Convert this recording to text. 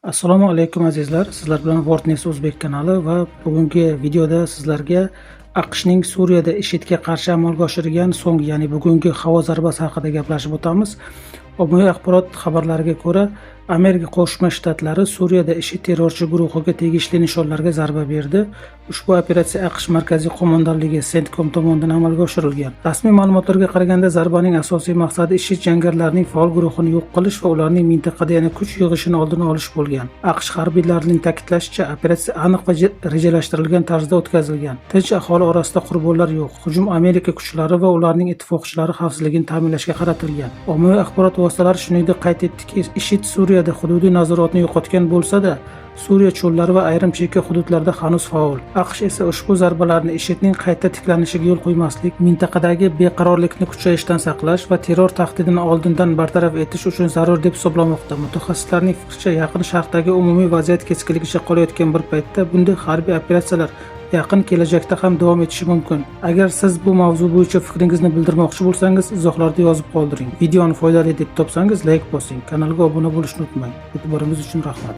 Assalomu alaykum, azizlar. Sizlar bilan World News O'zbek kanali va bugungi videoda sizlarga AQShning Suriyada IShIDga qarshi amalga oshirgan so'nggi, ya'ni bugungi havo zarbasi haqida gaplashib o'tamiz. Ommaviy axborot xabarlariga ko'ra, Amerika Qo'shma Shtatlari Suriyada IShID terrorchi guruhiga tegishli nishonlarga zarba berdi. Ushbu operatsiya AQSh markaziy qo'mondonligi, CENTCOM tomonidan amalga oshirilgan. Rasmiy ma'lumotlarga qaraganda, zarbaning asosiy maqsadi IShID jangarilarining faol guruhini yo'q qilish va ularning mintaqada yana kuch yig'ishini oldini olish bo'lgan. AQSh harbiylarining ta'kidlashicha, operatsiya aniq va rejalashtirilgan tarzda o'tkazilgan. Tinch aholi orasida qurbonlar yo'q. Hujum Amerika kuchlari va ularning ittifoqchilari xavfsizligini ta'minlashga qaratilgan. Ommaviy axborot vositalari shuningdek qayd etdiki, IShID Suriyada hududiy nazoratni yo'qotgan bo'lsa-da, Suriya cho'llari va ayrim chekka hududlarda hanuz faol. AQSh esa ushbu zarbalarni IShIDning qayta tiklanishiga yo'l qo'ymaslik, mintaqadagi beqarorlikni kuchayishdan saqlash va terror tahdidini oldindan bartaraf etish uchun zarur deb hisoblamoqda. Mutaxassislarning fikricha, Yaqin Sharqdagi umumiy vaziyat keskinligicha qolayotgan bir paytda bunday harbiy operatsiyalar yaqin kelajakda ham davom etishi mumkin. Agar siz bu mavzu bo'yicha fikringizni bildirmoqchi bo'lsangiz, izohlarda yozib qoldiring. Videoni foydali deb topsangiz, layk bosing, kanalga obuna bo'lishni unutmang. E'tiboringiz uchun rahmat.